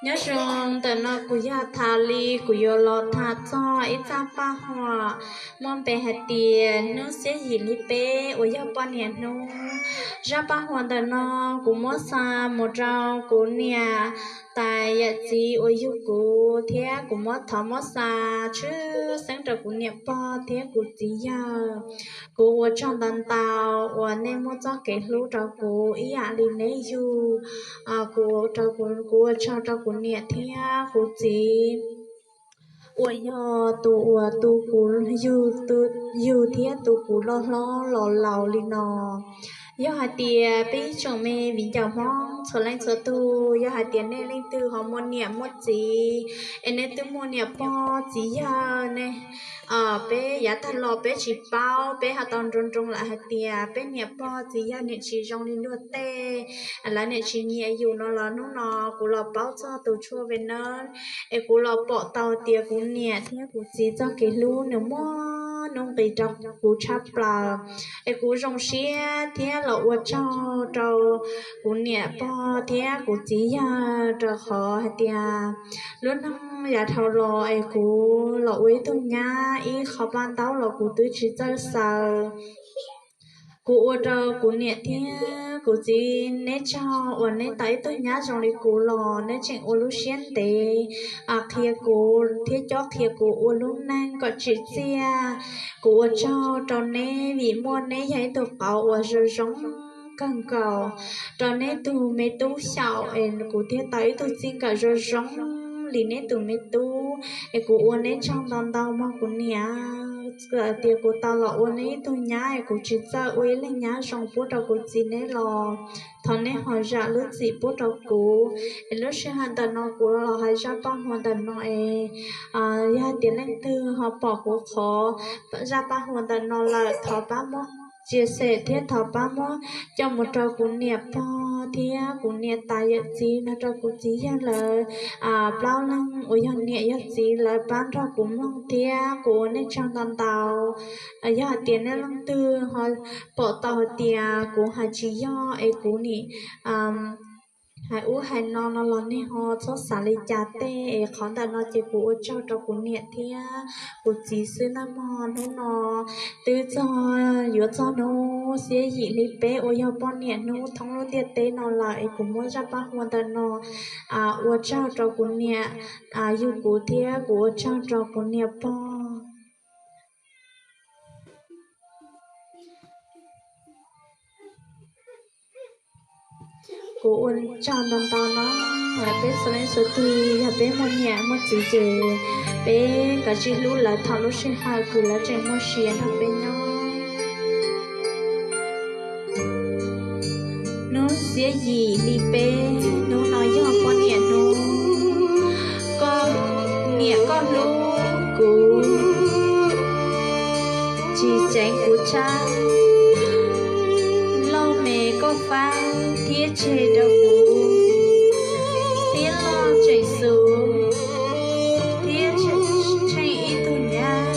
Nyob zoo, ntawm no kuv yog Thas Lis, kuv yuav los tham txog ib zaj paj huam muaj npe hais tias hnub xiab yim li peb uas yog poj niam hnub. Zaj paj huam ntawm no kuv muab xa mus rau kuv niam tais yawm txiv uas yug kuv thiab kuv muab thov muab xa tshwj xeeb rau kuv niam pog thiab kuv txiv yawg. Kuv ua tsaug ntau ntau uas nej muaj txoj kev hlub rau kuv ib yam li neb yug kuv, kuv ua tsaug rau kuv niam thiab kuv txiv uas yog tus uas tu kuv yug thiab tu kuv loj hlob los laus li no. Yog hais tias peb ib tsoom me viv ncaus Hmoob txhua leej txhua tus, yog hais tias nej leej twg ho muaj niam muaj txiv es nej twb muaj niam pog txiv yawg ne, peb yav tag los peb tsis paub, peb ho tau nroo nroo lawm hais tias peb niam pog txiv yawg niam tsis zoo li luag tej, lawv niam tsis nyiam yus no los hnub no kuv los paub txog tus tshuaj Venus es kuv los pom tau tias kuv niam thiab kuv txiv txoj kev hlub nws muaj nuj nqis rau kuv tshaj plaws. Es kuv zoo siab thiab los ua tsaug rau kuv niam pog thiab kuv txiv yawg rau qhov hais tias lub neej yav dhau los es kuv los ua ib tug nyab ib qho paj ntaub los kuv twb tsis txawj xaws. Kuv ua rau kuv niam thiab kuv txiv neb tsaug uas neb tau ib tug nyab zoo li kuv los neb tseem ua lub siab ntev qhia kuv thiab cob qhia kuv ua lub neej kom tsim txiaj. Kuv ua tsaug rau neb vim muaj neb yog ib tug qauv uas zoo zoo kawg nkaus rau neb tus me tub xyaum es kuv thiaj tau ib tug txij nkawm zoo zoo li neb tus me tub. Es kuv ua neb tsaug ntau ntau mog kuv niam. Txawm tias kuv tau los ua neb ib tug nyab es kuv tsis txawj ua ib leeg nyab zoo pub rau kuv txiv neb los thov neb ho zam lub txim pub rau kuv. Es lub sij hawm ntawm no kuv los hais zaj paj huam ntawm no es yog tias leej twg ho pom kuv qhov zaj paj huam ntawm no lawm thov pab muab tsia xem thiab thov pab muab coj mus rau kuv niam pog thiab kuv niam tais yawm txiv no rau kuv txiv yawg lawv plaub leeg uas yog niam yog txiv lawv pab nrog kuv mloog thiab kuv ua nej tsaug ntau ntau. Yog hais tias nej leej twg ho pom tau hais tias kuv hais tsis yog es kuv nim hais ub hais no no los nej ho txhob xav li cas tej es qhov ntawm no ces kuv ua tsaug rau kuv niam thiab kuv txiv xwb nawb mog. Hnub no twb txog yuav txog hnub xiab yim li peb uas yog poj niam hnub thoob lub ntiaj teb no lawm es kuv muab zaj paj huam ntawm no ua tsaug rau kuv niam yug kuv thiab kuv ua tsaug rau kuv niam pog. Kuv ua tsaug ntau ntau no, peb txhua leej txhua tus yog peb muaj niam muaj txiv ces peb kav tsij hlub lawv thaum lub sij hawm kws lawv tseem muaj sia nrog peb nyob. Hnub xiab yim li peb, hnub no yog poj niam hnub. Koj niam koj hlub kuv, tsis ceev kuv tshab. Lauj me koj faib thiab tseg rau kuv, thiab loj tseem xus, thiab tsheej ib tug nyab.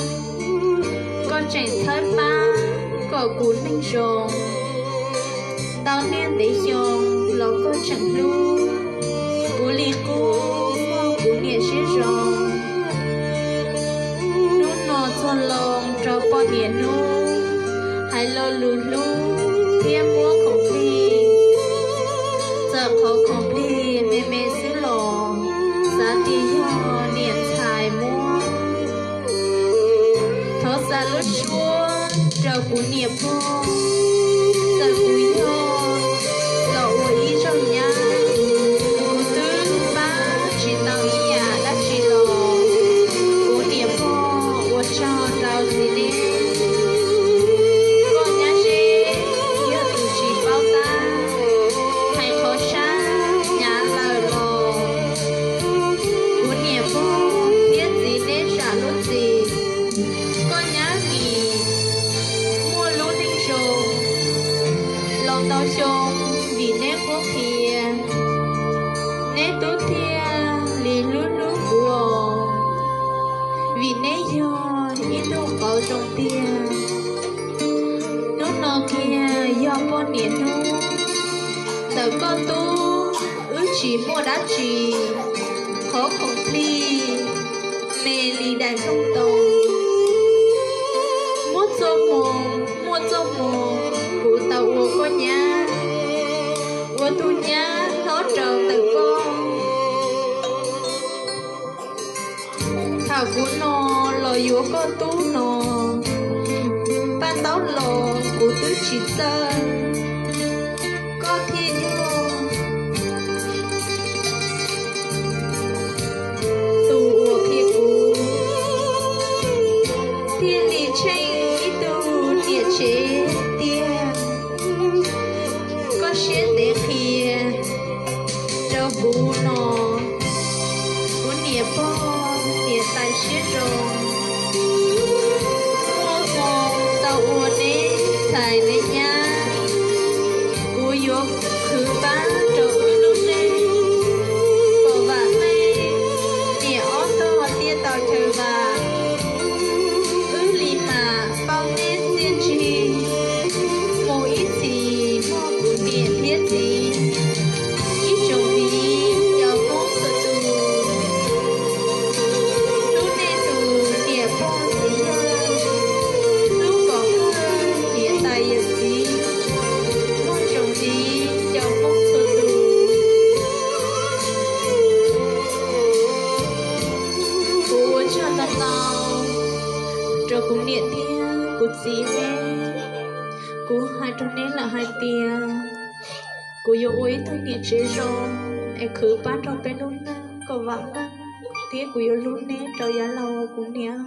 Koj tseem txhawb pab kom kuv neeg zoo, ntau niaj ntev xyoo los koj tseem hlub kuv li qub muaj kuv niam siab zoo. Hnub no txog loo rau poj niam hnub, hais lo lus hlub thiab muab khoom plig. Txawm qhov khoom plig me me xwb los xav tias yog niam ntxhais muab. Thov xa lub suab rau kuv niam pog, txawm kuv yog los ua ib zaug nyab, kuv twb pab tsis tau ib yam dab tsi los kuv niam pog ua tsaug rau txiv neej. Koj nyab ze yog tus tsis paub tab, hais qhov sab hnyav lawm los kuv niam pog thiab txiv neb zam lub txim. Koj nyab vim muaj lub neej zoo los ntau xyoo vim neb qhuab qhia, neb tub thiaj li hlub hlub kuv os, vim neb yog ib tug qauv zoo tiag. Hnub no kiag yog poj niam hnub, ntawm koj tub wb tsis muaj dab tsi. Qhov khoom plig me li daim hlob ntoo. Muaj txoj hmoo, muaj txoj hmoo, kuv tau ua koj nyab, ua tus nyab hlob rau ntawm koj. Thaum kuv no los yuav koj tub no, paj ntaub los kuv twb tsis txawj, koj thiaj yog tus uas qhia kuv thiaj li tsheej ib tug niam tsev tiag. Koj siab ntev qhia rau kuv no, kuv niam pog niam tais siab zoo, muaj hmoo tau ua neb ntxhais neb nyab. Kuv yuav khwv pab rau wb lub neej kom vam meej, niam ob tog thiaj tau chaw vam. Wb li mam paub neb txiaj ntsig, mus ib txhis muaj kuv niam thiab txiv, ib tsoom viv ncaus Hmoob txhua tus. Hlub nej tus niam pog txiv yawg, hlub kom kawg niam tais yawm txiv, muaj tsoom viv ncaus Hmoob txhua tus. Kuv ua tsaug ntau ntau rau kuv niam thiab kuv txiv neb. Kuv hais rau neb lawm hais tias kuv yuav ua ib tug niam tsev zoo es khwv pab rau peb lub neej kom vam meej, thiab kuv yuav hlub neb rau yav laus kuv niam.